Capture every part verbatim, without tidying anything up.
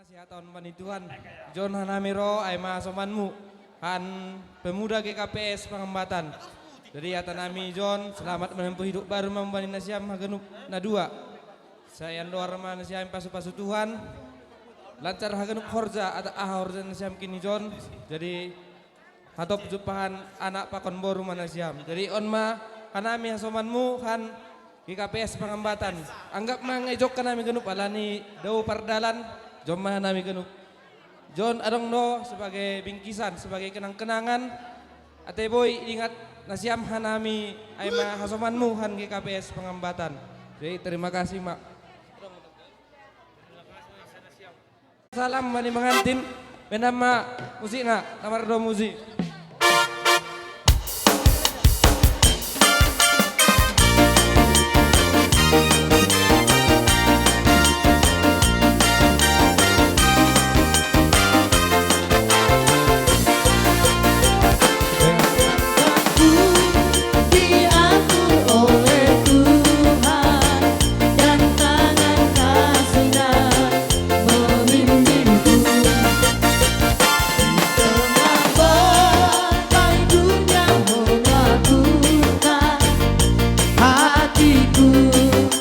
Sihataon ma ni Tuhan, ijon hanami ro ai ma hasomanmu, han pemuda G K P S Pangambatan. Jadi hata nami ijon, selamat menempuh hidup baru ma mambani nasiam haganup na dua. Sai andor ma nasiam pasu-pasu Tuhan, lancar haganup horja, ata aha horja nasiam kini ijon. Jadi hatop jumpahan anak pakon boru ma nasiam. Jadi on ma hanami hasomanmu, han G K P S Pangambatan. Anggap ma nga ijon hanami ganup alani dao pardalan, ijon ma hanami ganup. Ijon adong do sebagai bingkisan, sebagai kenang-kenangan. Ate boi ingat nasiam hanami ai ma hasomanmu, han G K P S Pangambatan. Jadi terima kasih ma. Salam ma ni mangantin, baen ma musikna, na mardao musik. Diatur oleh Tuhan dan tangan kasih-Nya membimbingku. Di tengah badai dunia menakutkan, hatiku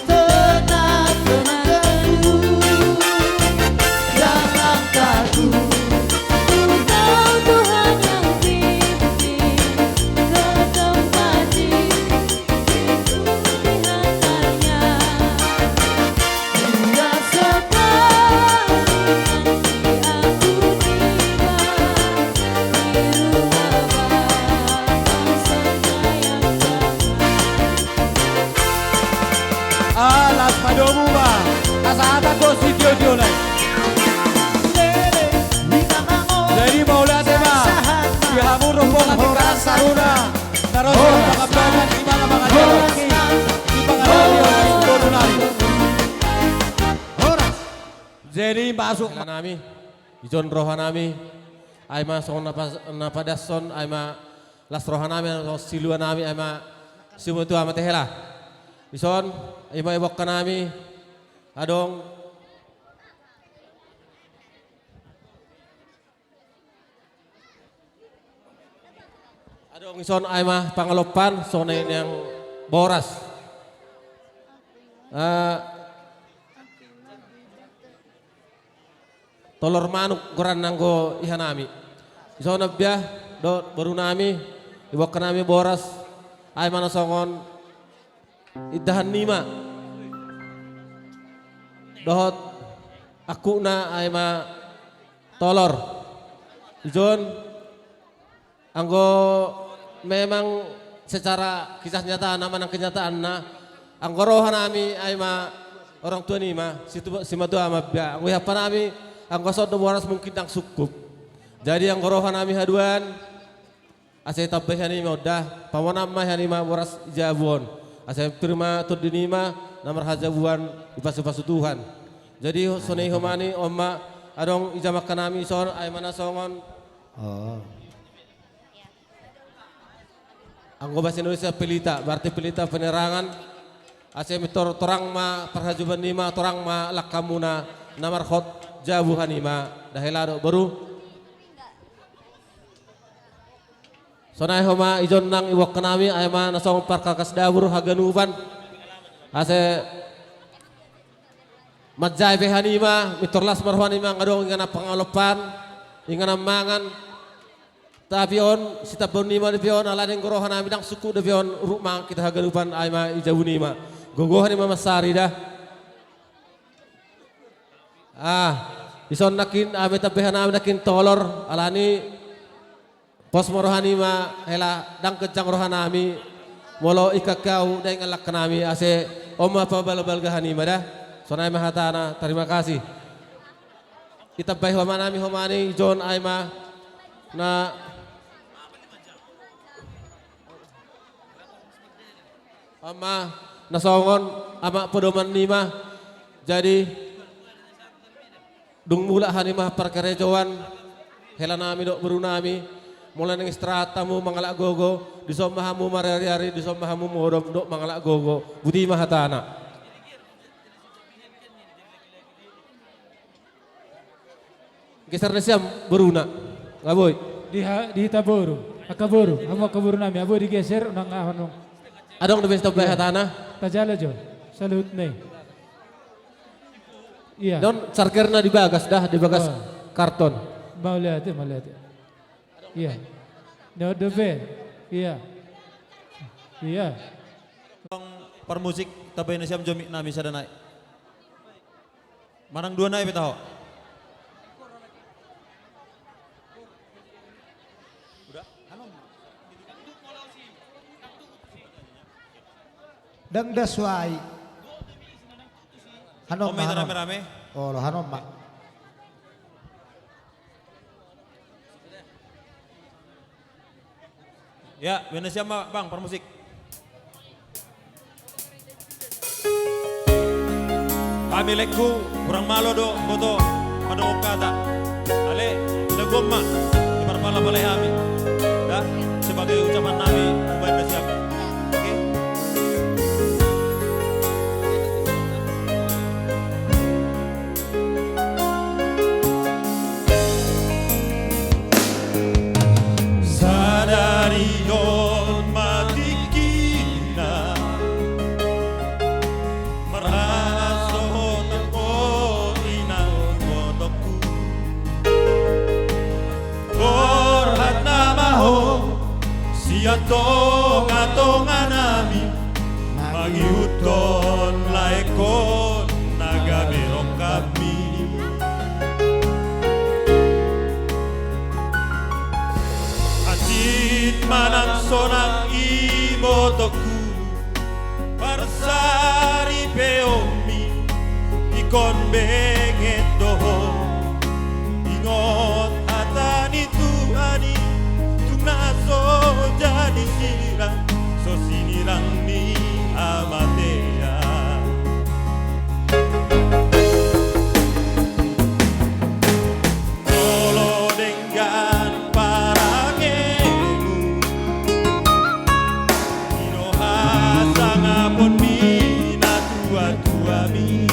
tetap tenang. Dalam takut, ku tahu Tuhan yang pimpin, ke tempat tinggi di hadapan-Nya. Dia setia menanti aku tiba di rumah Bapa setia yang damai. Ah, las ma domu ma. Asa ata kos di tio-tio nai. Jadi mauliate ma di hamu rombongan di Karang Taruna. Na ro sian Pangambangan, di mana mangajar di pangajaran di Boru nai. Jadi masuk ma nami, ijon roha nami, ai ma songon na pa-, na padashon, ai ma las roha nami, songon silua nami, ai ma simatua ma hela. Dison, ai ma iboan nami, adong. Adong dison ai ma pangalompan, songon i nian boras. Eh, tolor manuk goarna anggo iha nami. Dison Abah dohot boru nami, iboan nami boras, ai ma na songon indahan nima. Dohot angkupna ai ma tolor. Dison, anggo memang secara kisah nyata na manang kenyataanna, anggo roha nami ai ma orang tua nima, situ-, simatua ma Abah. Anggo iha nami, anggo songon do boras mungkin ndang sungkup. Jadi anggo roha nami haduan, asa itambai hanima on da, pamonaon ma hanima boras jabu on. Asa pir ma tondi nima na marhajabuan dipasu-pasu Tuhan. Jadi sonai homa ni on ma adong ijaman nami dison ai ma na songon. Oh. Anggo bahasa Indonesia pelita, berarti pelita penerangan. Asa pintor torang ma parhajabuan nima, torang ma langkamuna na marhot jabu hanima. Da hela dohot boru. Sonai homa dison nang iboan nami ai ma na songon parkakas dapur haganupan. Asa manjae pe hanima, pintor las ma roha nima, nga adong inganan pangalompan, inganan mangan. Tapi on, sitambaon nima dope on, alani anggo roha nami ndang sungkup dope on, uruk mangan hita haganupan ai ma di jabu nima. Gogo hanima mansari da. Ah, dison nangkin, ah, ai ma itambai hanami nangkin tolor, alani pos ma roha nima, hela ndang ganjang roha nami, molo ingkon hau da inganan langka nami, asa on ma pabalga-balga hanima da. Sonai ma hatana, terima kasih. Itambai homa nami homa ni dison ai ma na Ama, na songon ama podoman nima. Jadi, dung mulak hanima parkarejoan, hela nami dohot boru nami, molo naeng istirahat hamu mangalap gogo, dison ma hamu mariari-ari, dison ma hamu modom dohot mangalap gogo. Botima hatana. Geser nasiam boruna. Nga boi. Di ha-, di hita boru. Angka boru. Hamu angka boru nami. Nga boi digeser, unang aha nung. Adong dope sitompa hatana. Tajalo jo. Saluhutna i. Ia. Don chargerna di bagas da, di bagas karton. Mauliate, mauliate. Ia. Don dope. Ia. Ia. Parmusik, tabahen nasiam jo mic nami sada nai. Manang dua nai pe taho. Ndang da suai. Hanon ma, hanon. Rame-rame. Olo, hanon ma. Ya, bahen nasiam ma, Bang, parmusik. Hami laengku, hurang malo do boto mandok hata. Ale, lagu on ma, diparpala-palai hami. Ya, sebagai ucapan nami, bahen nasiam. Oke. Sadari on ma tingkina, marhasohotan ho inang ibotongku. Borhat nama ho sian tonga-tonga nami, mangihuthon laengkon na gabe rongkapmi. Hansit manang sonang ibotongku, parsaripeonmi ingkon benget do ho. Ingot hata ni Tuhan i, tung na so jadi sirang, so sinirang ni hamatean. Molo denggan parangemu, i do hasangapon ni natua-tuami.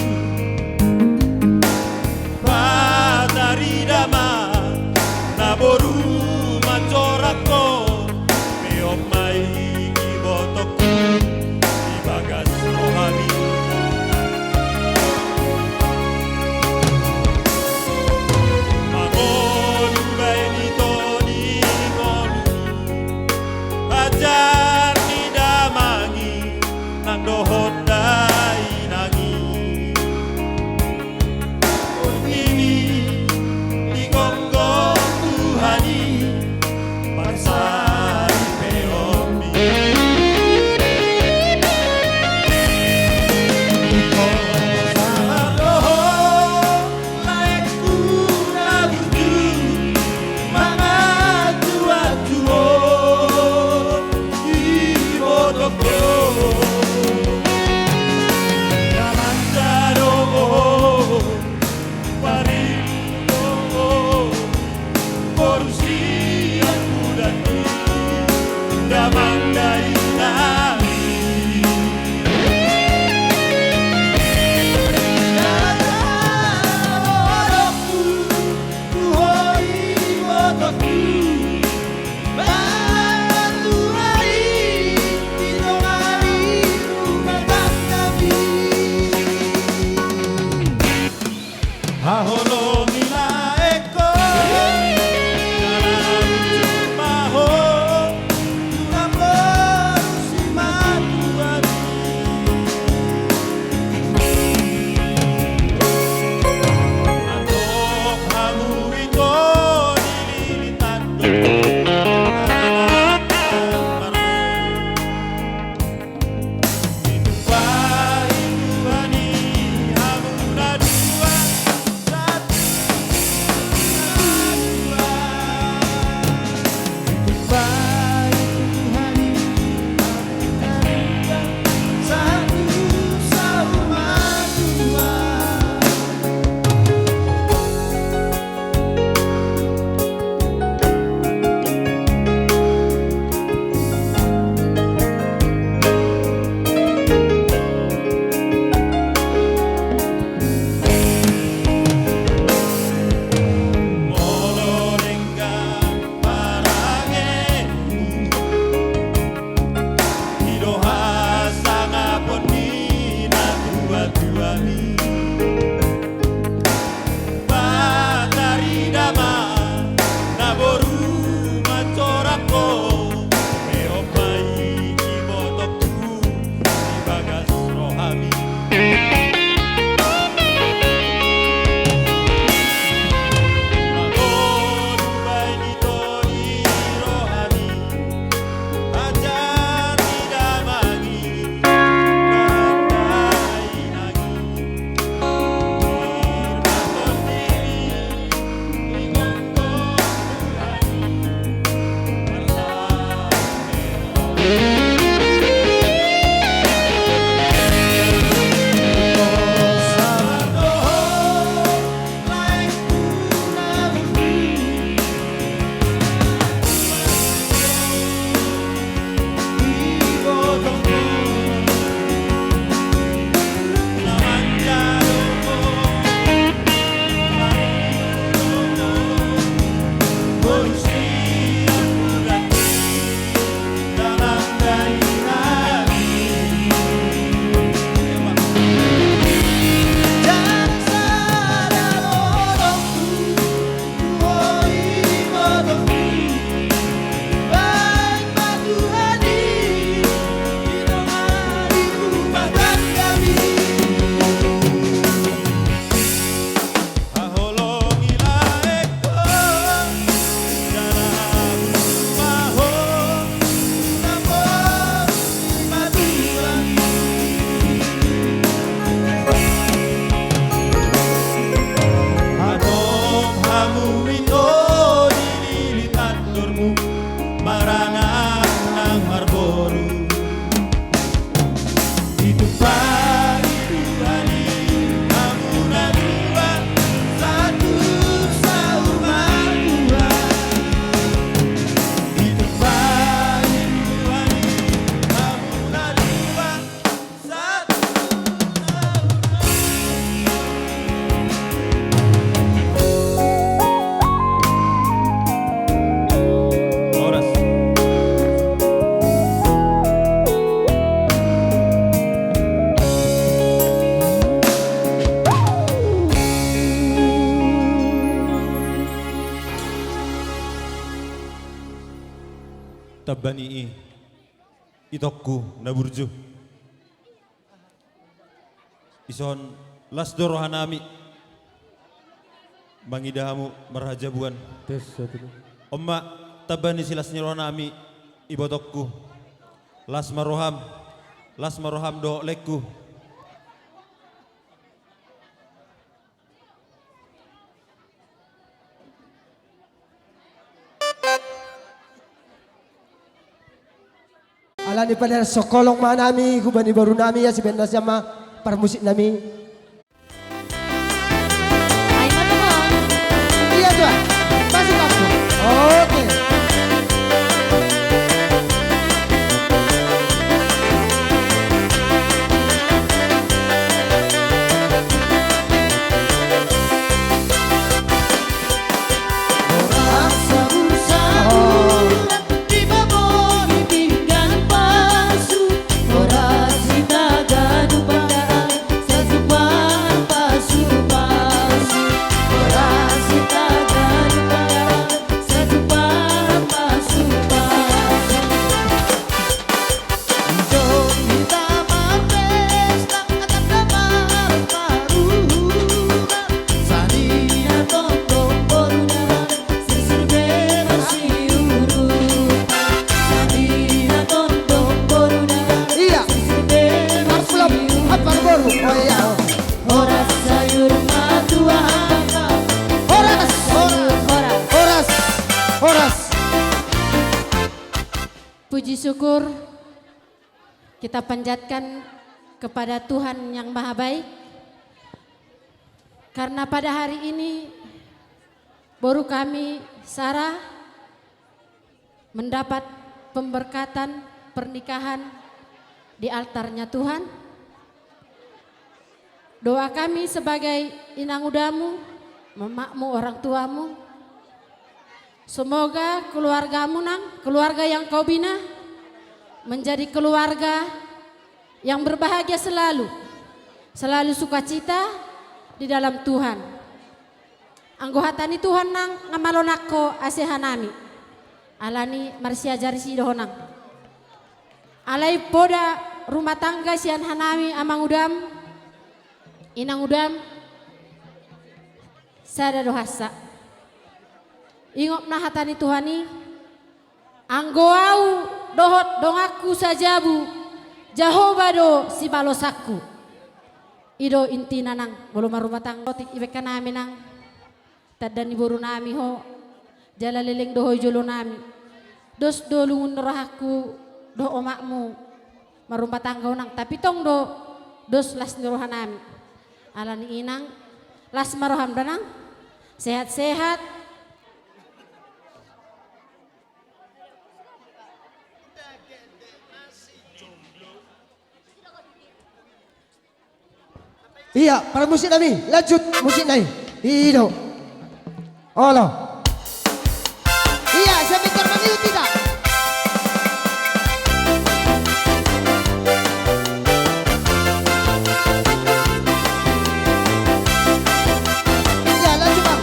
Tamba ni i, itongku na burju. Dison las do rohanami mangida hamu marhajabuan. Tes satu. On ma tamba ni silas ni rohanami, ibotongku. Las ma roham, las ma roham dohot laengku. Alani i, pala songkolong ma hami hubani borunami, ia sibaen nasiam ma parmusiknami. Ai ma tutu. Ia tutu. Masuk aku. Oke. Iya. Amplop, amplop boru. Oh iya. Horas sayur matua. Horas, horas, horas, horas. Puji syukur kita panjatkan kepada Tuhan yang Maha Baik, karena pada hari ini boru kami, Sarah, mendapat pemberkatan pernikahan di altarnya Tuhan. Doa kami sebagai inangudamu, mamakmu, orang tuamu, semoga keluargamu, Nang, keluarga yang kau bina, menjadi keluarga yang berbahagia selalu, selalu sukacita di dalam Tuhan. Anggo hata ni Tuhan, Nang, nga malonangko ase hanami. Alani marsiajar i do ho, Nang. Alai poda rumah tangga sian hanami amangudam, inangudam, sada do hansa. Ingot ma hata ni Tuhan i, anggo ahu dohot donganku sajabu, Jahowa do sibalosanku. I do intina, Nang, molo marumah tangga. Otik, ibaen hanami, Nang, tanda ni borunami ho, jala leleng do ho di jolonami. Dos do lungun ni rohangku dohot omakmu marumah tangga ho, Nang, tapi tong do dos las ni rohanami. Alani i, Nang, las ma roham da, Nang. Sehat-sehat. Iya, parmusiknami, lanjut musikna i. I do. Olo. Iya, sebentar, mangihut hita. Iya, lanjut, Bang.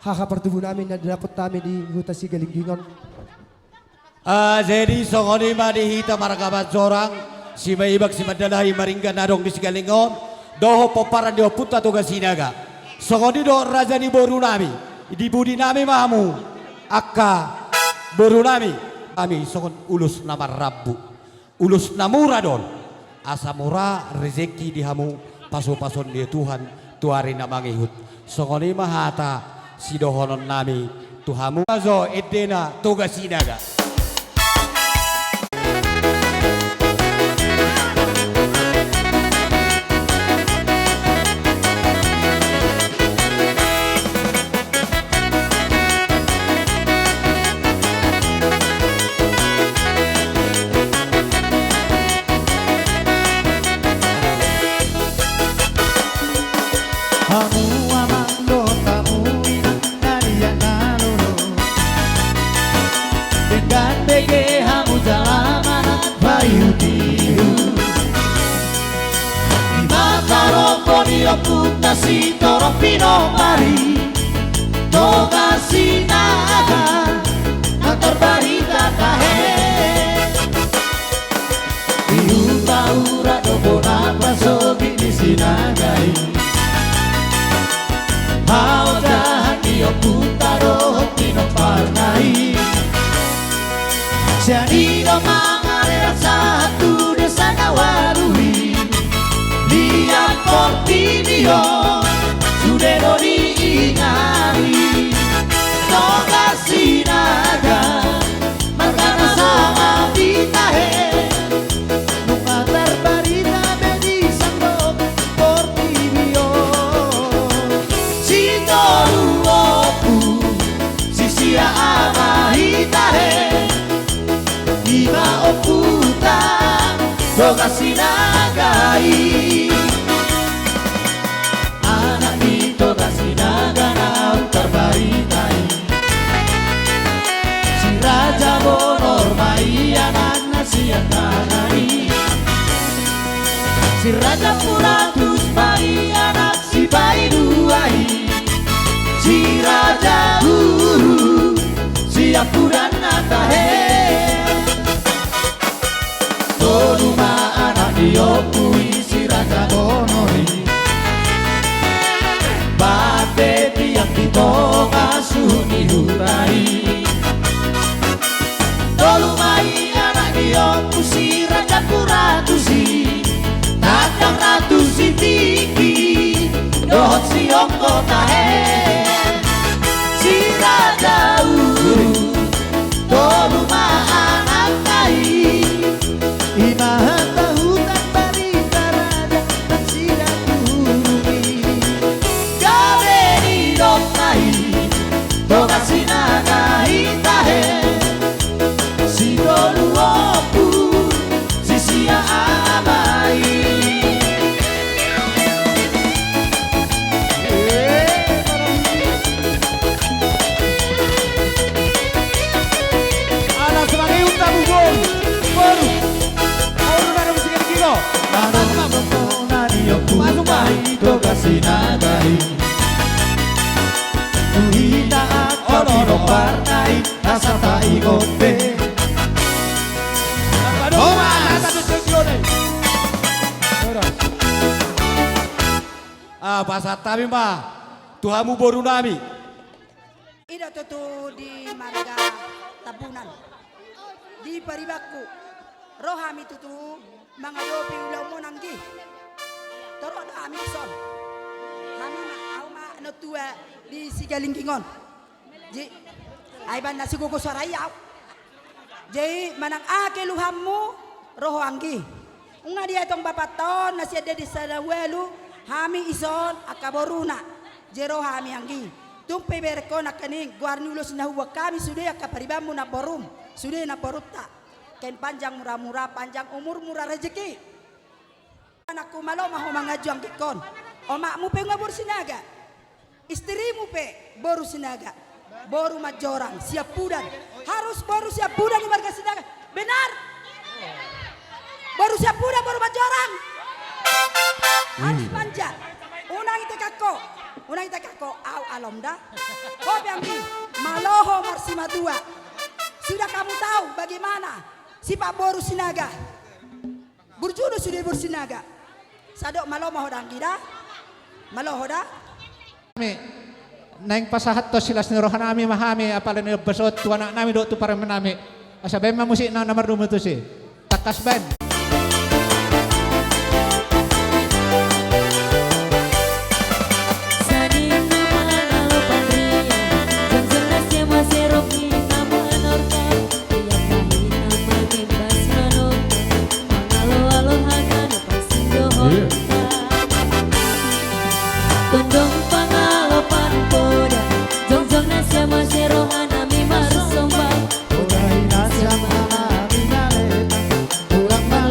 Haha partubu nami na didapot nami di huta Sigalinggingon. Ah, jadi songon i ma di hita marga Manjorang, Simaibak, Simandalahi, Maringga na adong di Sigalinggingon, dohot pomparan ni ompunta Toga Sinaga. Songon i do raja ni boru nami, di pudi nami ma hamu, angka boru nami, hami songon ulos na marrambu. Ulos na mura do on, asa mura rezeki di hamu, pasu-pasuon ni Tuhan tu ari na mangihut. Songon i ma hata sidohonon nami tu hamu. Ajo endena Toga Sinaga. Hamu amang dohot hamu inang na liat na lolo, denggan bege hamu jala manat paihut-ihut. Ima tarombo ni ompunta sitorop pinompar i, Toga Sinaga, na tarbarita tahe. Di huta Ura do bona pasogit ni Sinaga i, haojahan ni ompunta dohot pinomparna i. Sian i do mangarerat sahat tu desa na ualu i, liat portibi on sude do diingani. Toga Sinaga, marga na sangap i tahe, nunga tarbarita be di sandok portibi on. Sitolu ompu, sisia ama i tahe, ima ompunta Toga Sinaga i. Anak ni Toga Sinaga naung tarbarita i, si Raja Bonor ma i anakna sian tangan i. Si Raja Ampuratus ma i anak sipaidua i, si Raja Uru siampudanna tahe. Tolu ma anak ni ompu i, si Raja Bonor i, bate tiang di tonga suhut ni huta i. Tolu ma i anak ni ompu, si Raja Ampuratus i, tandang ratu Sitingki dohot Siongko tahe. Si Raja Uru, tolu ma anakna i, ima hata hutan barita raja nang sidaturung i. Gabe didok ma i Toga Sinaga i tahe, sitolu ompu, sisia ama i. Ala sebagai unta bubon. Boru. Boru na adong di Sigalinggingon. Adong na di ompu, masuk, Pak. Toga Sinaga i. Tu hita angka pinomparna i, asa taingot be. Horas. Ah, pasahat hami ma tu hamu boru nami. I do tutu di marga Tambunan, di paribanku. Ro hami tutu mangadopi ulaonmuna, anggi. Torop do hami dison. Hami ma, ahu ma na tua di Sigalinggingon. Jadi, ai baen na sigogo soara i ahu. Jadi, manang aha keluhanmu, ro ho, anggi. Nunga dietong bapanta on na sian desa na ualu, hami dison angka boruna. Jadi ro hami, anggi. Tung pe iberengkon nangkaning goar ni ulos na huboan hami, sude angka paribanmu namborum, sude namborunta. Umur panjang, mura-mura, panjang umur, murah rezeki. Anakku, malo ma ho manganju, anggingkon. Omakmu pe nunga boru Sinaga. Istrimu pe boru Sinaga. Boru Manjorang, Siampudan. Harus boru Siampudan di marga Sinaga. Benar? Boru Siampudan, boru Manjorang. Harus manja. Unang i tekan ho. Unang ita kako au alom da. Ho pe anggi, malo ho marsimatua. Sudah kamu tahu bagaimana sifat boru Sinaga. Burju do sude boru Sinaga. Sadok malo ma ho da anggi da. Malo ho da. Hami naeng pasahathon silas ni rohanami ma hami apala ni ombas on tu anaknami dohot tu parumaennami. Asa baen ma musikna na mardomu tusi. Tangkas baen. Saninna mangalo panrian, jongjong na sian maserok, ninna manortor, rian ma hita mangembas manongtong, mangaloalo haganup. Iya. Tondong pangalo parpoda, jongjong na sian maserok, rohanami marsomba. Poda i na sian rohanami na letang, tulang ma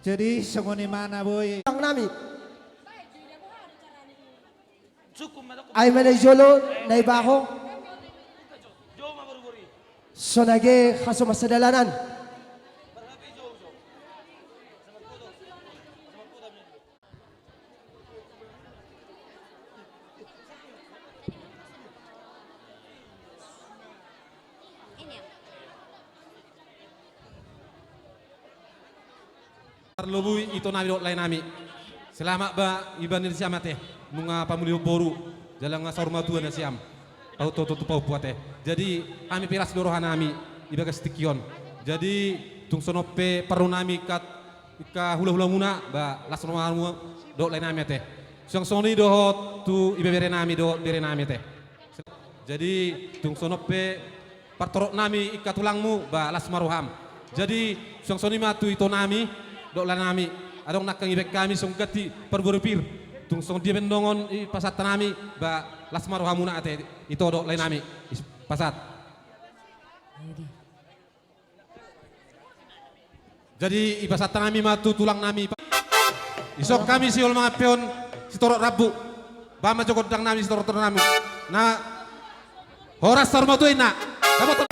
Jadi songon i ma na boi. Bang nami. Ai ma na i jolo na i baho. Songon i hasoman sadalanan. Parlobui ito nami dohot lae nami. Selamat ba iba ni siam ate. Nunga pamuli boru. Jala nunga saur matua na siam. Pau toto tu pau puate. Jadi hami pe las do roha nami. Ibagas tingki on. Jadi tung songon pe parro nami kat Ingka hula-hula muna, ba, las ma rohamu dohot lae nami ate. Suang songon i dohot tu ibebere nami dohot bere nami ate. Jadi, tung songon pe partorop nami ingka tulangmu, ba, las ma roham. Jadi, suang songon i ma tu ito nami dohot lae nami. Adong nangkin ibaen hami songon ganti parboru pir. Tung songon dia pe dongan i pasahat nami, ba, las ma rohamuna ate ito dohot lae nami. Pasahat. Jadi, ipasahat hami ma tu tulang nami. Dison hami siol mangampehon sitorop rambu. Bahen ma jo gondang nami sitorop rambu. Na horas saur matua inna. Dapotan.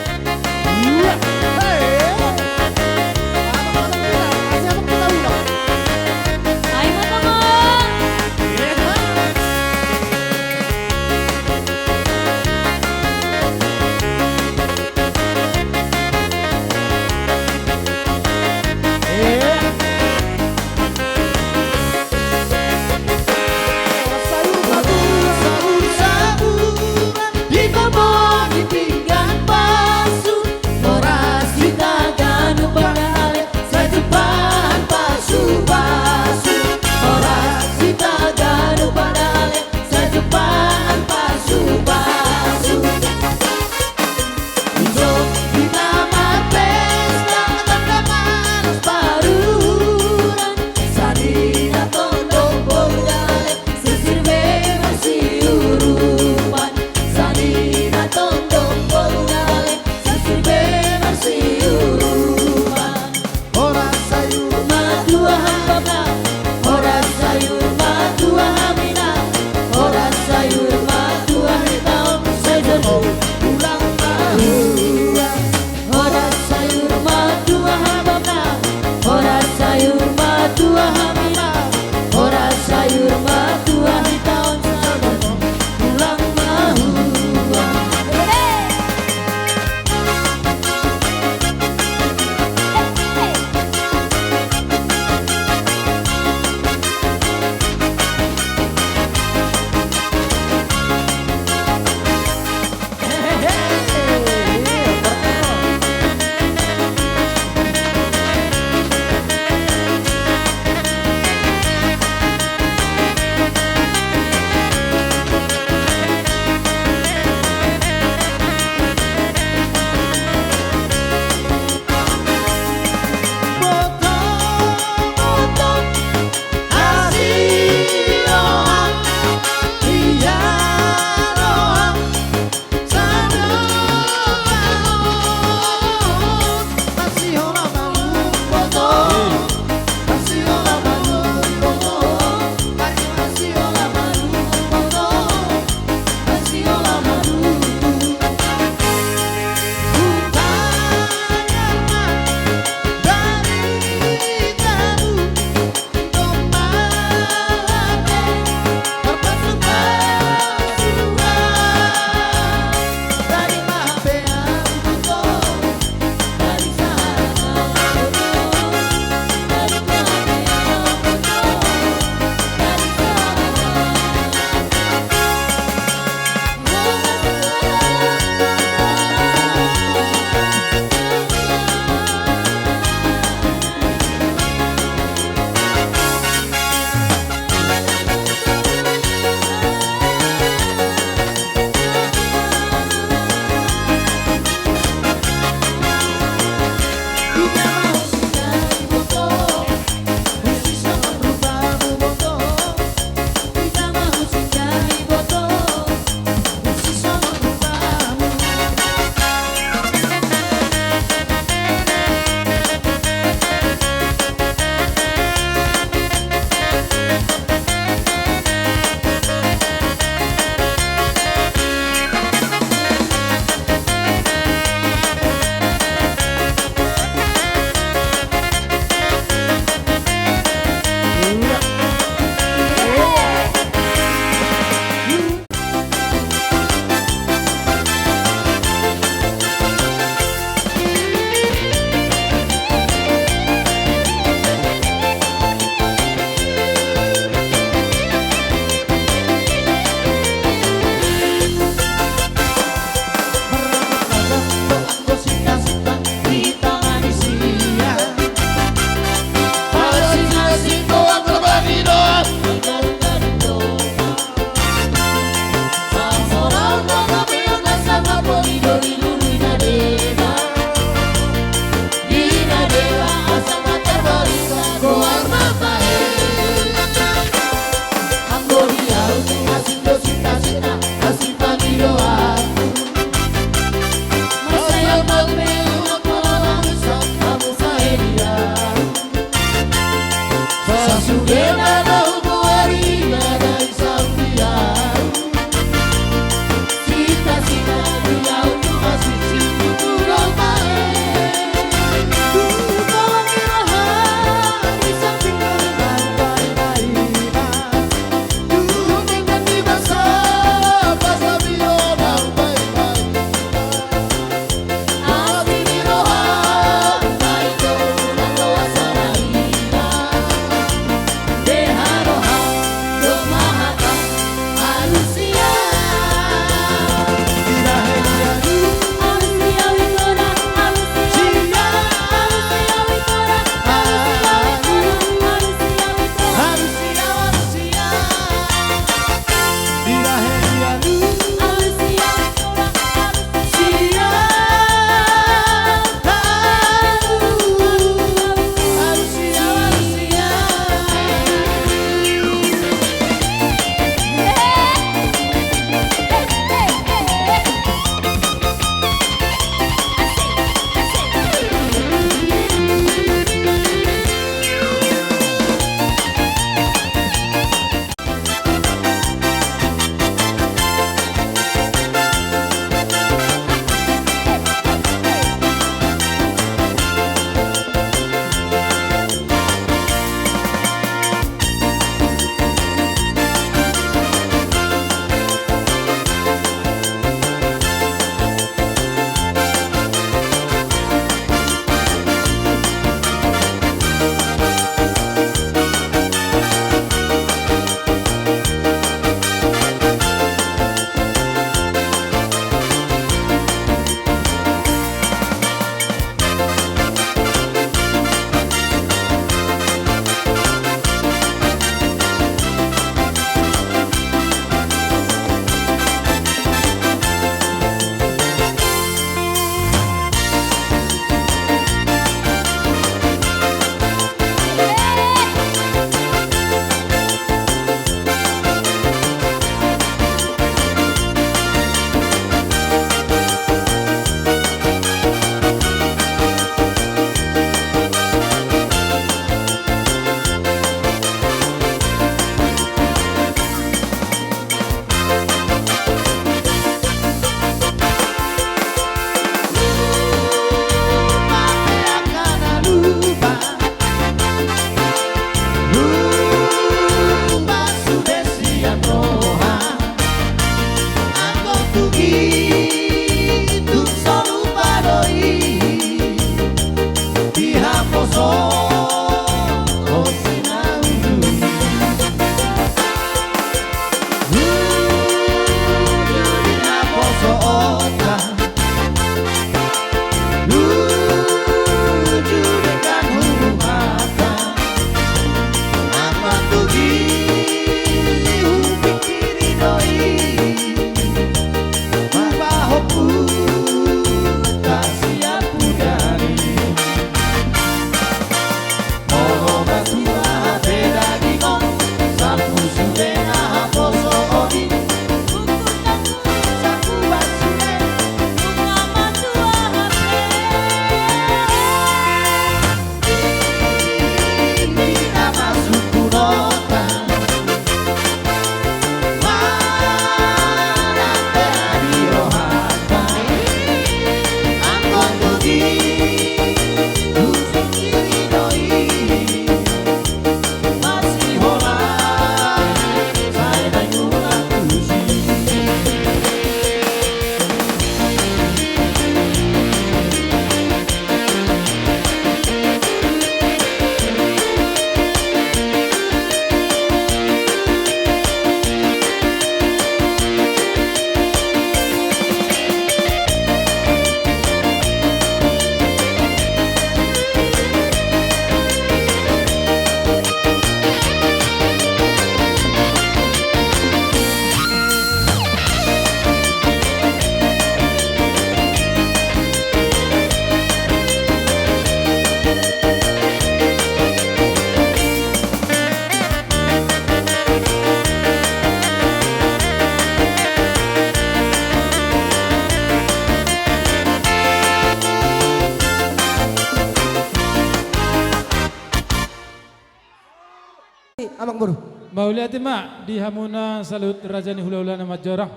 Amang boru. Mauliate ma di hamuna saluhut raja ni hulahula na manjorong.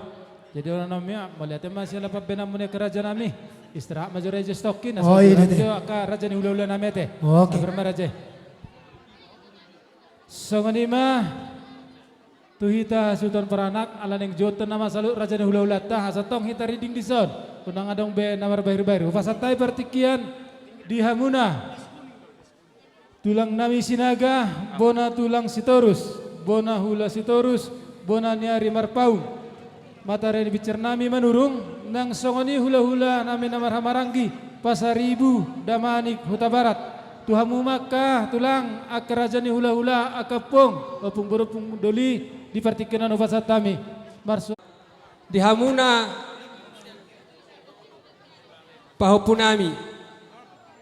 Jadi, on ma, mauliate ma siala pambahenanmuna, raja nami. Istirahat ma jo raja i, stokki na. Oh, iya, jo angka raja ni hulahula nami, ate. Oke. Sabar ma, raja. Songon i ma tu hita hasuhuton paranak, ala naeng juohon nama saluhut raja ni hulahulanta, asa tong hita rinding dison. Unang adong be na marbahir-bahir. Hupasahat hami partingkian di hamuna. Tulang nami Sinaga, bona tulang Sitorus, bona hula Sitorus, bona ni ari Marpaung. Mataniari ni binsar nami Manurung, nang songon i hulahula nami na marhahamaranggi, Pasaribu, Damanik, Hutabarat. Tu hamu ma angka tulang, angka raja ni hulahula, angka ompung, ompung boru, ompung doli, di partingkian on hupasahat hami. Marsu- Di hamuna pahompu nami,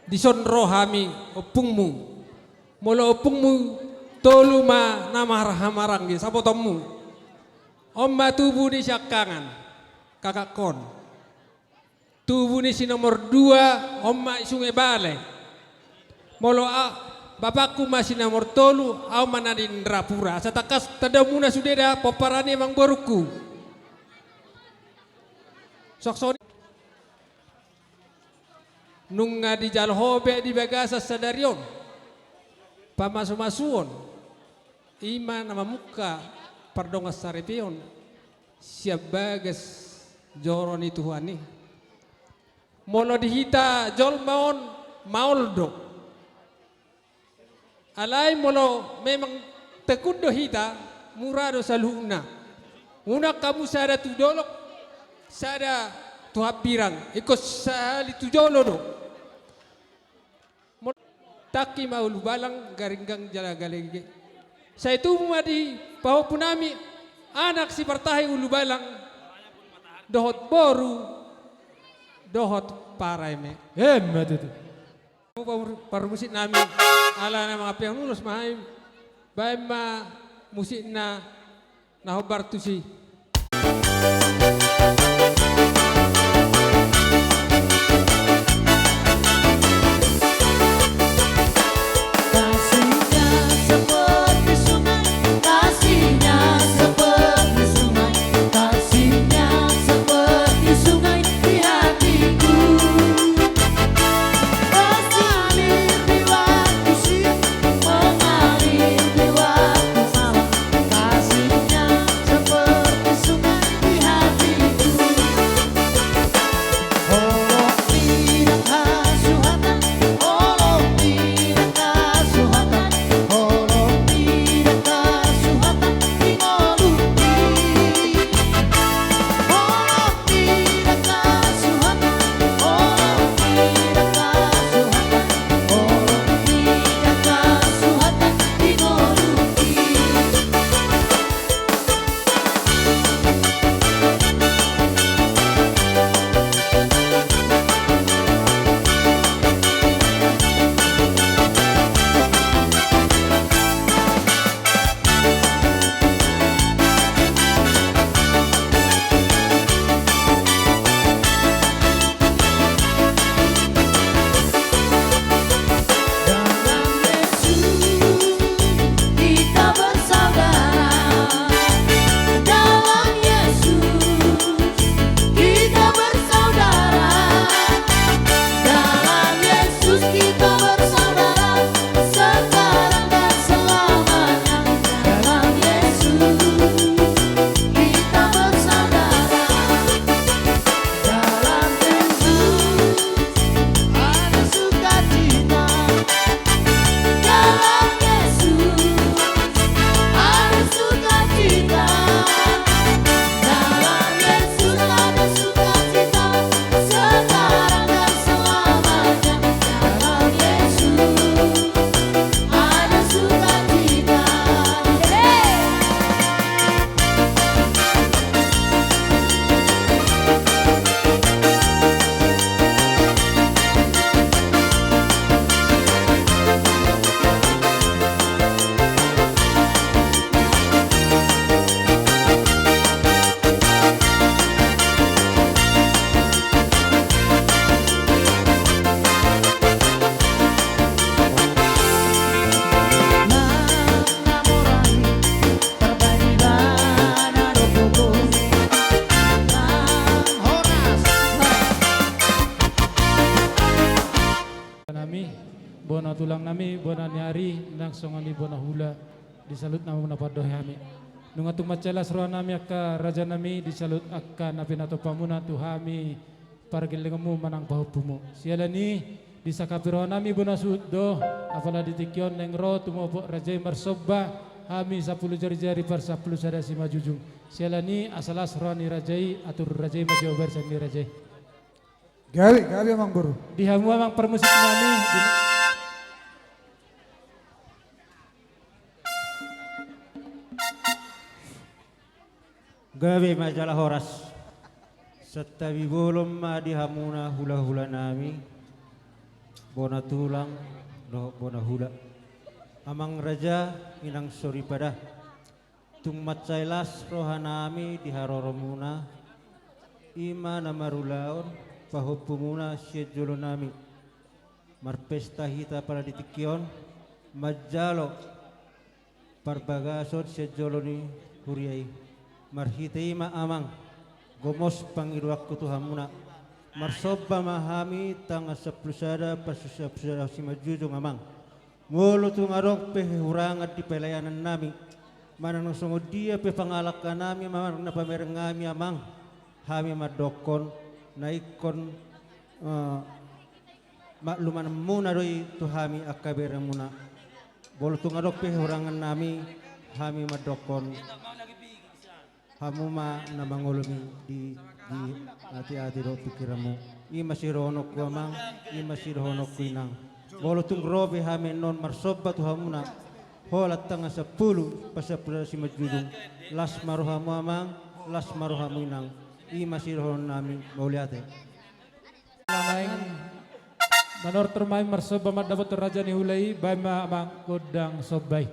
dison ro hami ompungmu. Molo ompungmu tolu ma na marhahamaranggi, sabotonmu. On ma tubu ni siangkangan, kakakkon. Tubu ni si nomor dua, on ma i Sungai Bale. Molo a-, bapakku ma si nomor tolu, ahu ma na di Indrapura. Asa tangkas tandaonmuna sude da, pomparan i, amang borungku. Songon i. Nunga dijalo ho be di bagasan sadari on pamasumasuon, i ma na mamungka pardongansaripeon sian bagas joro ni Tuhan i. Molo di hita jolma on maol do. Alai molo memang tekun do hita, mura do saluhutna. Unang hamu sada tu dolok, sada tu hambirang, ingkon sahali tu jolo do. Molo tangki ma ulubalang, garinggang jala galege. Sai tubu ma di pahompu nami anak sipartahi ulubalang dohot boru dohot paraime. Emma tutu. Par-, parmusik nami, ala na mangampe ulos ma hami, baen ma musikna na hombar tusi. Hami bona ni ari nang songon i bona hula di saluhut na pandohan hami. Nunga tung mansai las roha nami angka raja nami di saluhut angka na pinatompa muna tu hami pargellengonmu manang pahompumu. Siala ni i disangkapi roha nami bona suhut do, apala di tingki on naeng ro tumopot raja i marsomba hami sampulu jari-jari parsampulu sada simanjujung. Siala ni i asa las roha ni raja i, atur raja i ma jo barisan ni raja i. Gabe, gabe amang boru. Di hamu amang parmusik nami di Gabe ma jala horas. Santabi bolon ma di hamuna hula-hula nami, bona tulang dohot bona hula. Amang raja, inang soripada. Tung mansai las roha nami di haroromuna, i ma na marulaon pahompumuna sian jolo nami. Marpesta hita pala di tingki on, manjalo parbagason sian jolo ni huria i. Marhite i ma amang, gomos pangidoanku tu hamuna. Marsomba ma hami tangan sampulu sada parsampulu sada simanjujung amang. Molo tung adong pe hehurangan di pelayanan nami, manang na songon dia pe pangalangka nami manang na pamereng nami amang, hami mandokkon na ingkon, eh, maklumanmuna do i tu hami angka beremuna. Molo tung adong pe hehurangan nami, hami mandokkon hamu ma na mangoloi di, di ate-ate dohot pingkiranmu. I ma sidohononku amang, i ma sidohononku inang. Molo tung ro pe hami annon marsomba tu hamuna holan tangan sampulu parsampulu sada simanjujung, las ma rohamu amang, las ma rohamu inang. I ma sidohonon nami, mauliate. Naeng manortor ma hami marsomba mandapothon raja ni hula i, baen ma amang gondang somba i.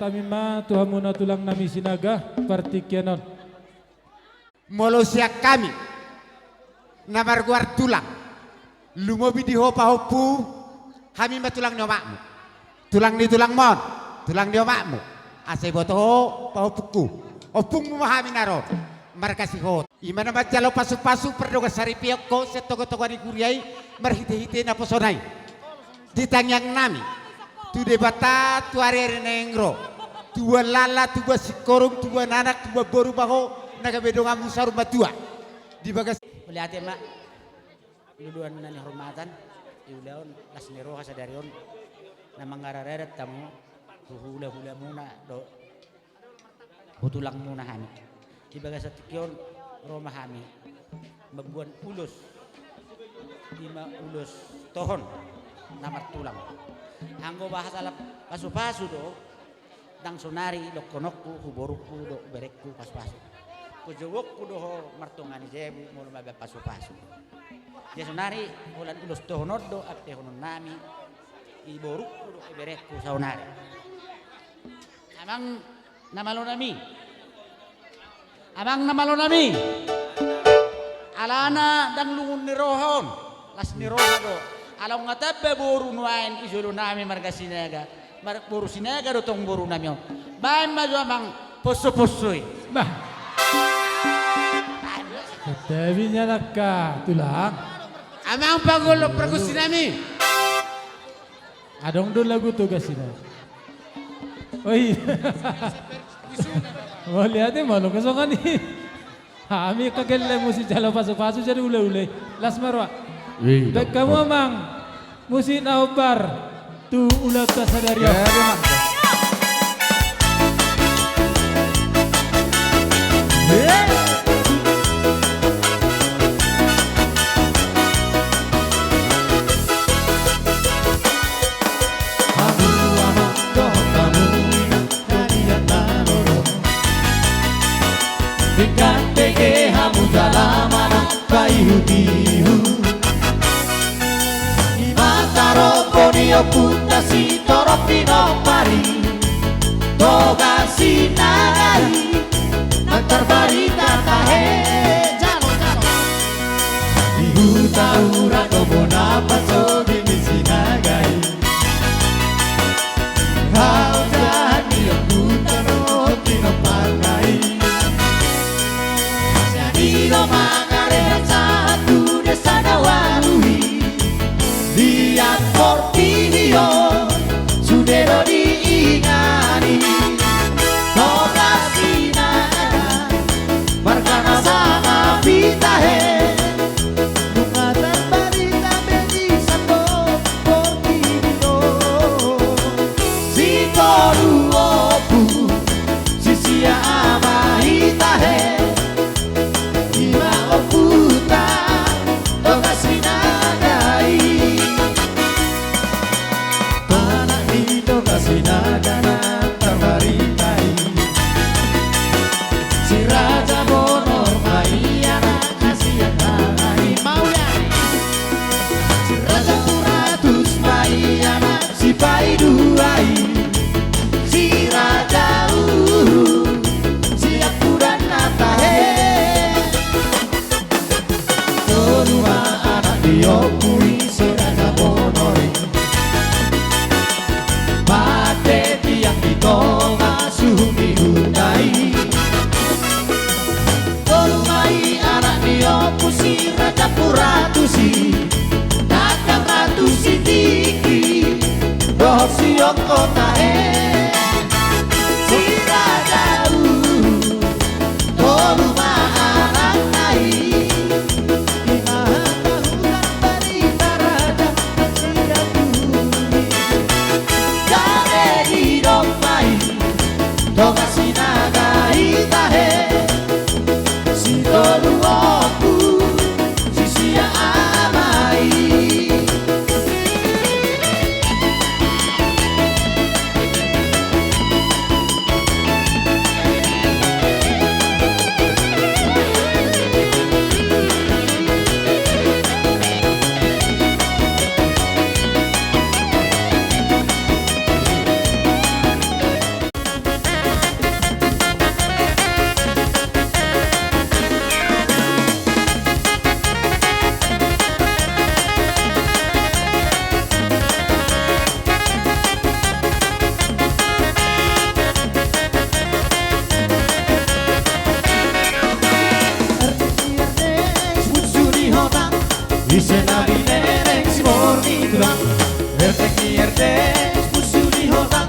Hami ma tu hamuna tulang nami Sinaga partingkian on. Molo sian hami na margoar tulang, lumobi di ho pahompu, hami ma tulang ni omakmu. Tulang ni tulangmon, tulang ni omakmu. Asa iboto ho pahompungku. Ompungmu ma hami na ro. Marga Sihot. I ma na manjalo pasupasu pardongan saripeon ho sian togatonga ni huria i marhitehite naposona i. Di tangiang nami tu Debata tu ariari naeng ro, tubuan lala, tubuan singkoru, tubuan anak, tubuan boru ma ho na gabe donganmu saur matua. Di bagas. Mauliate ma. Luluan na nihormatan, di ulaon las ni roha sadari on na mangararadat hamu tu hulahulamuna dohot tu tulangmuna hami. Di bagasan tingki on ro ma hami mamboan ulos, i ma ulos tohon na martulang. Anggo bahasa pasupasu do, ndang sonari dohononku tu borungku dohot berengku pasupasu. Hujouonku do ho martonga ni jabu molo mamboan pasupasu. Jadi sonari holan ulos tohon on do ampehonon nami di borungku dohot berengku saonari. Amang na malo nami. Amang na malo nami. Alana ndang lungun ni roha on, las ni roha do. Ala nunga tamba boru nuaeng di jolo nami marga Sinaga. Mar-, boru Sinaga do tong boru nami on. Baen ma jo amang ponsoponso i. Bah. Tabi nyalangka tulang. Amang panggulo pargonsi nami. Adong do lagu Toga Sinaga. Oi. Mauliate ma, molo songon i. Hami hagelleng musi jalo pasupasu jadi ulaula i. Las ma roha. Baen hamu amang musik na hombar tu ulaonta sadari on. Hamu amang dohot hamu inang, hadian na lolo. Denggan denggan hamu jala manang paihutihut. I ma tarombo ni ompunta Sitorop Pinompar i, Toga Sinaga i, na tarbarita tahe. Jalo, jalo. Di huta Ura do bona pasogi ni Sinaga i. Hau jahat ni ompunta dohot pinomparna i. Sian i do mangarehat sahat tu desa na ualu i. Di portibi on sude do diingani. Toga Sinaga marga na sangap i tahe. Nunga tarbarita be di sandok portibi on. Sitolu ompu sisia ama i tahe. I ma ompunta Toga Sinaga i. Anak ni Toga Sinaga na tarbarita i. Si Raja Bonor ma i anakna sian hahana i. Mauliate. Si Raja Puratus ma i anak sipaidua i. Si Raja Uhu sian Pudanna tahe. Tolu ma anak ni ompu i si Raja Bonor i. Mate tiang di tonga suhut ni huta i. Tolu ma i anak ni ompu si Raja Puratus i. Nangkang Ratu Sitingki dohot si Ongko tahe. Si Raja Uhu tolu ma anakna i. I ma hata huta barita raja na sian dulu i. Gabe didombai Toga Sinaga i tahe. Sitolu ompu sisia ama i. Ise na binereng siboru ni tulang, R T K R T X, musu ni hotang.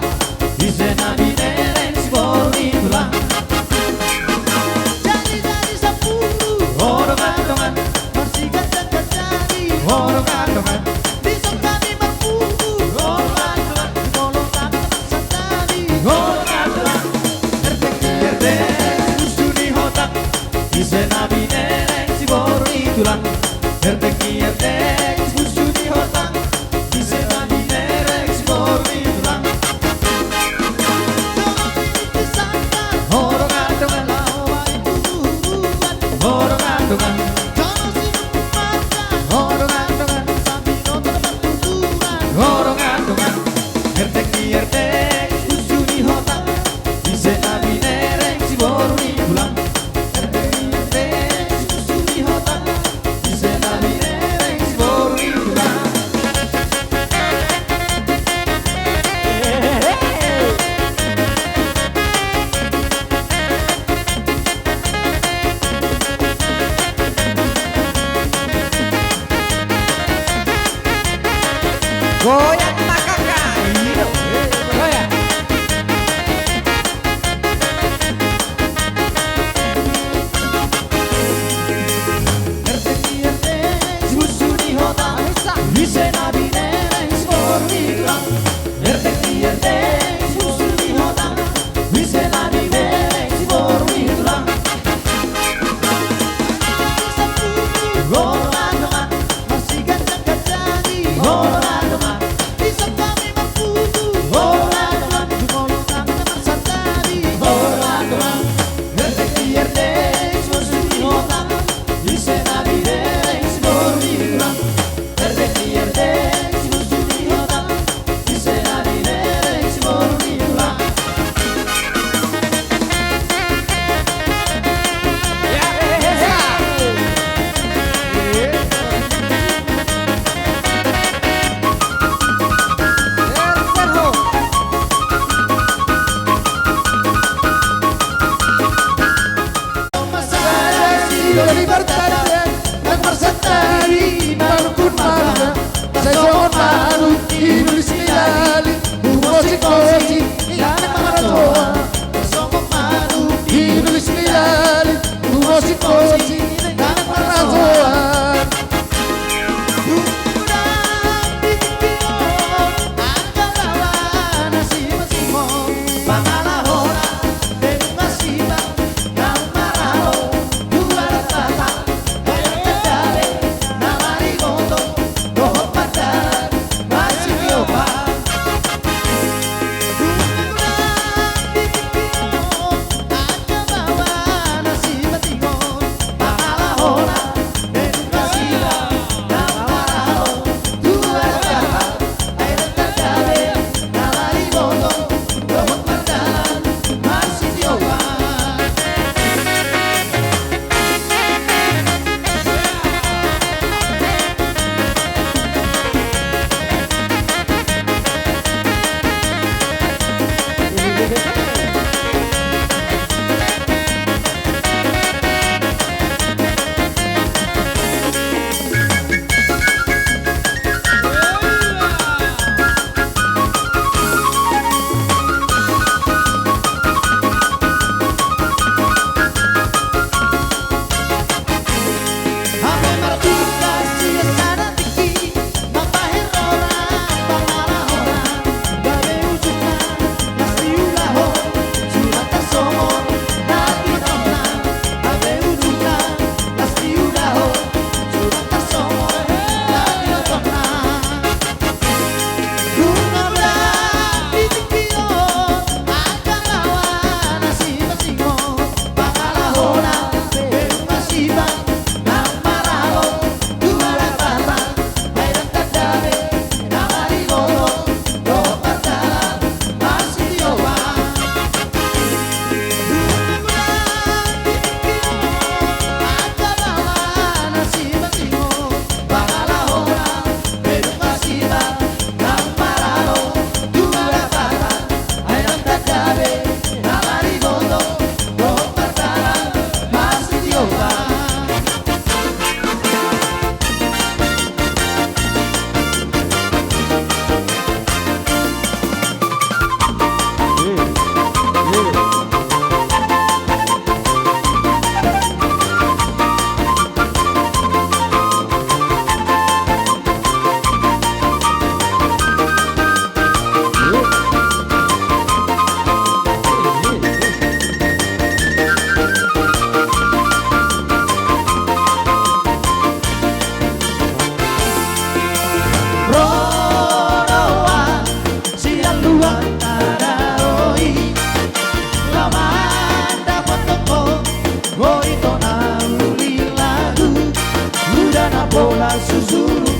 Ise na binereng siboru ni tulang. Jadi-jadi sampulu, ho dongan-dongan, marsiganjang-ganjangi, ho dongan-dongan. Dison hami marpungu, ho dongan-dongan, di bolon hami marsandani, ho dongan-dongan. R T K R T X, musu ni hotang. Ise na binereng siboru ni tulang, R T K R T X, musu ni hotang. Ise na binereng siboru ni tulang. Ho dongan-dongan, ho dongan-dongan. Ho dongan-dongan, R T K R T X, musu ni hotang. Ise na binereng siboru ni tulang, R T K R T X, musu ni hotang. Ise na binereng siboru ni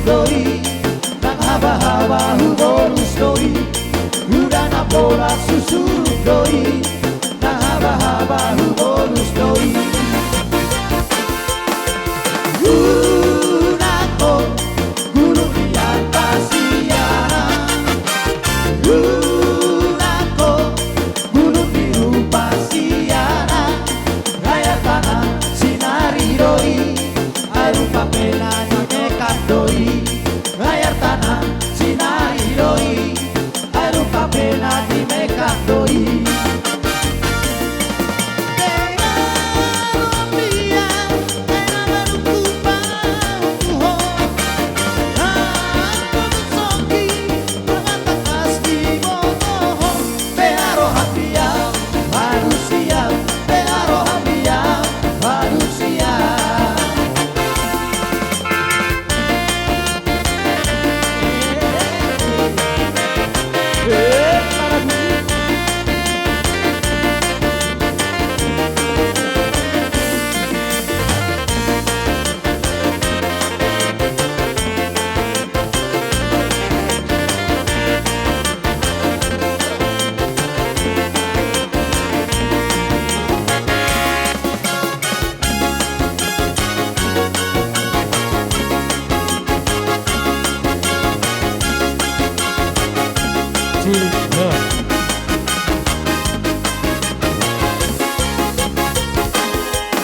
do i, nang habahaba hubolus do i, uda na pola susur do i, nang habahaba hubolus do i. Unang ho gulung di atas siana, unang ho gulung di rupa siana, gaya tana sinari do i, ai rupa pe na di mekang do i, gaya tana sinari do i, ai rupa pe na di mekang do i.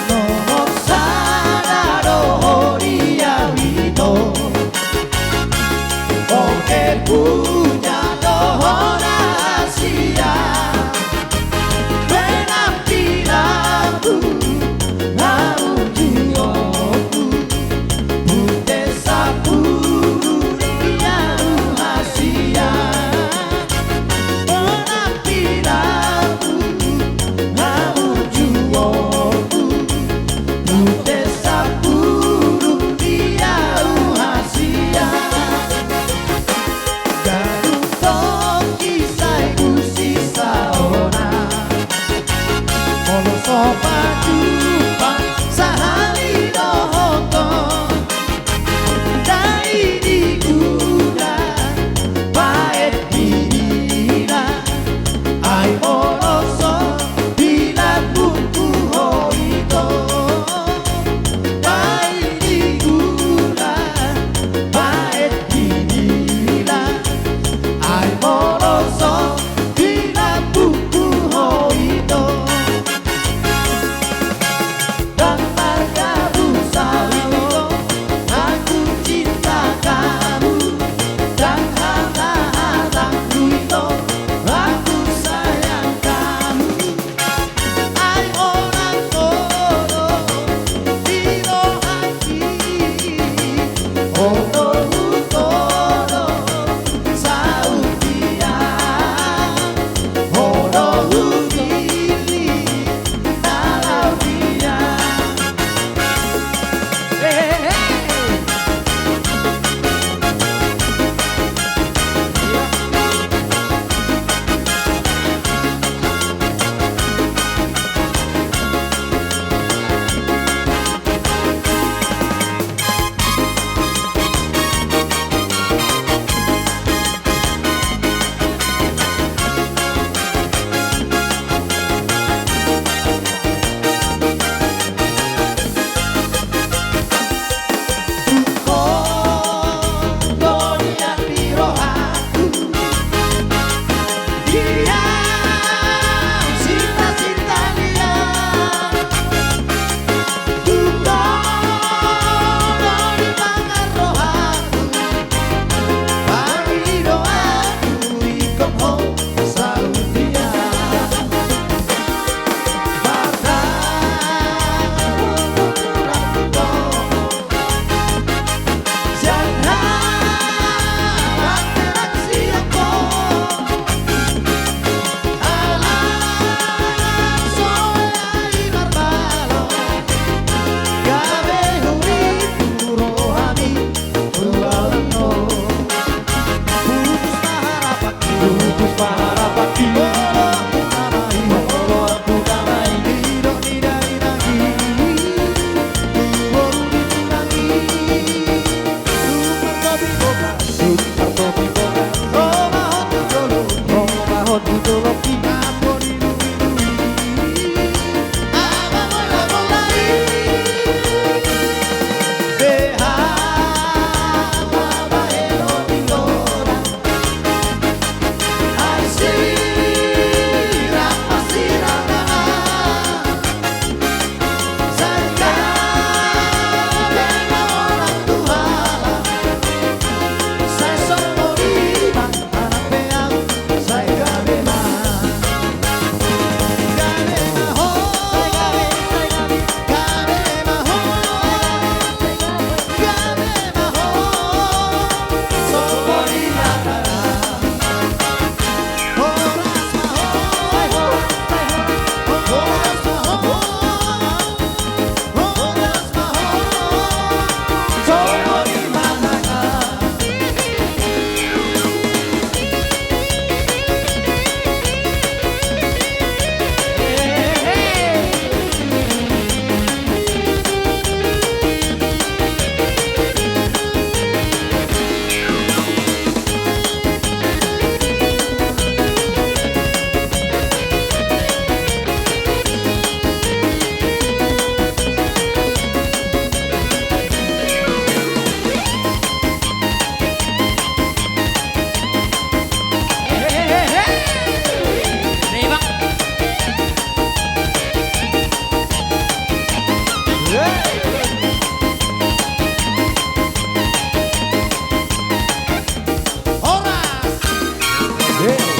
Nomor sada do ho di au ito. Oke, punya do ho rahasia. Penampilanku, naung juoku, pute sapulu di au hasian.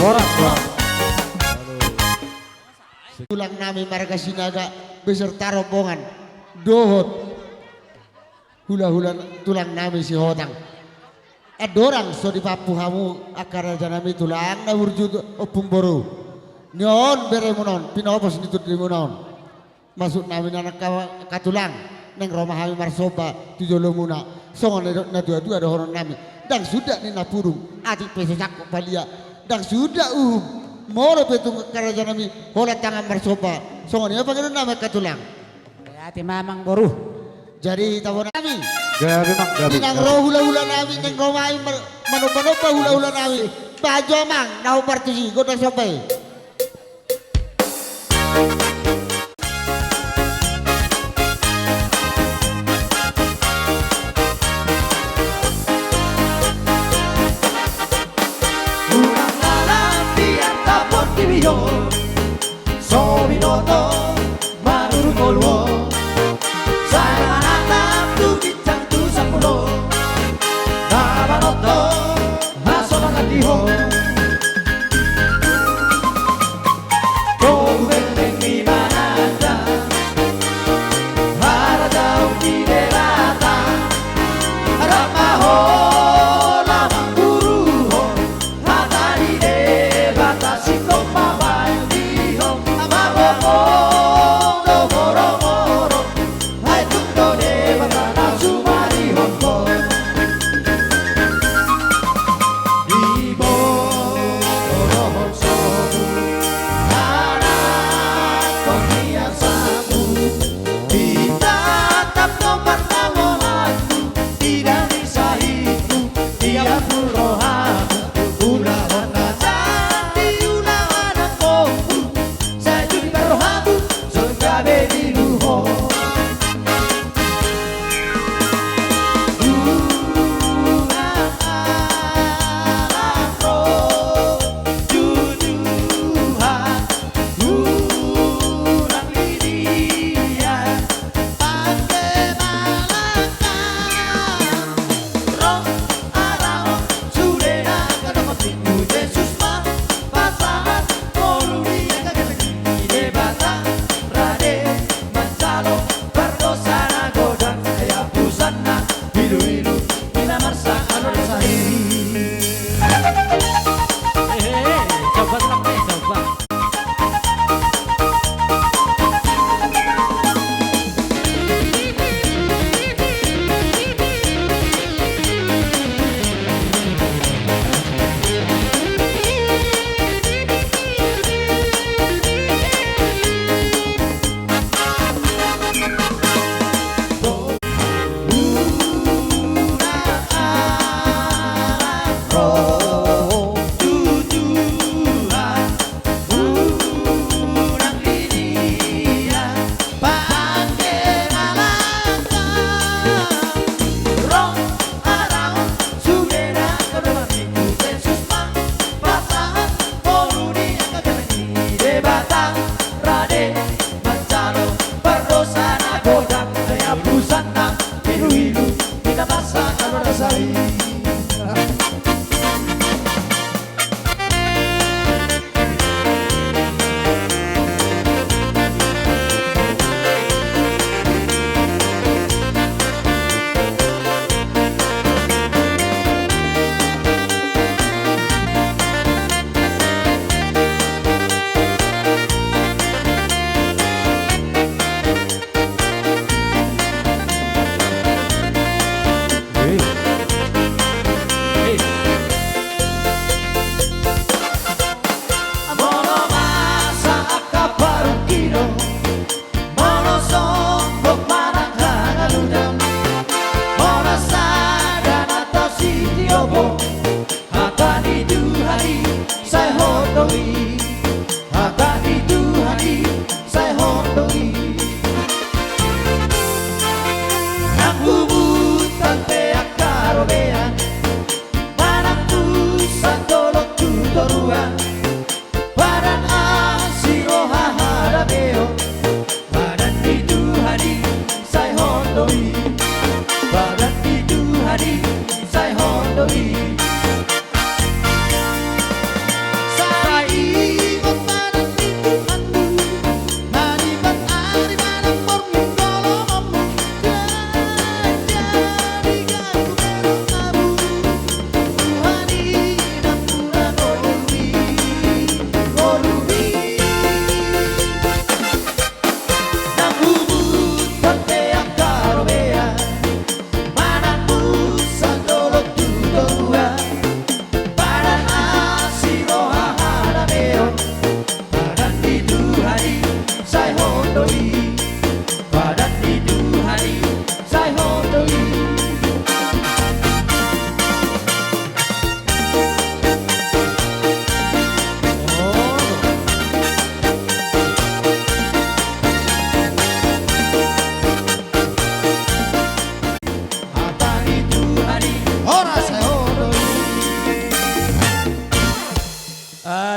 Horas, horas. Tulang nami marga Sinaga beserta rombongan dohot hula-hula tulang nami Sihotang. Andorang so dipampu hamu angka raja nami tulang na burju, Ompung Boru, ni on beremuna on, pinopos ni tondimuna on. Masuk nami na nangka tulang, naeng ro ma hami marsomba tu jolomuna. Songon na didok na tua-tua dohonon nami: Ndang suda ni nampudung, atik pe so sangkot palia. Ndang suda uhum, molo pe tung angka raja nami holan tangan marsomba. Songon i ma pangidoan nami angka tulang. Berarti ma amang boru. Jadi tabo nami. Gabe, amang, gabe. Inang ro hula-hula nami, naeng ro ma hami mar-, manomba-nomba hula-hula nami. Bahen jo amang na hombar tusi gondang somba i. Ulang lalam di antapon di bion, so binoto manurung ngolu on. Sai manatap tu ginjang tu sampulu, na manonton hasonangan di ho. Togu benteng ni mananda, harajaon ni Debata, rap ma ho laho manguruhon hata ni Debata, singkop ma baen di ho, marbobot do moro-moro. Ai tung do Debata na sumarihon ho. Diboto dohot sobu, anakkon ni arsamu, ditatap do partangohanmu, di dami sahitmu, di ampul rohamu, ulahon na jat di ulaon anakkonmu. Sai jujur ma rohamu, songon gabe dinuhon. Ulang alam ro, jujuhan, ulang lilian, pande malangka. Ro, ala on, sude na, kadokon ni tu Jesus ma, pasahat ngolu ni angka gelleng i di Debata, rade manjalo pardosa na godang, ai hapusanna ilu-ilu ni na marsa alu dosa i. Hehe, coba, coba, coba.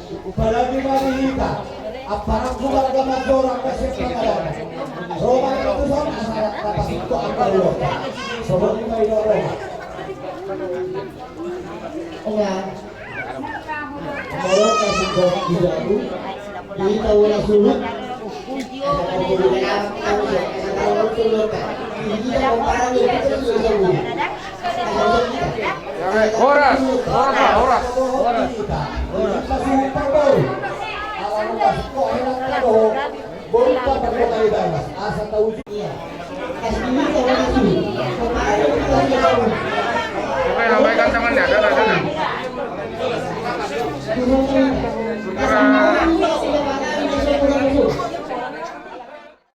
Apalagi ma di hita, amparangku marga Mandorang, Mandorang sian Pangarangan. Ro ma hita tu son asa tapasingkop angka ulos. Songon i ma i do roha. Ora. Ora, kasingkop di jabu. Di tahu na sulut. Horas, horas, horas.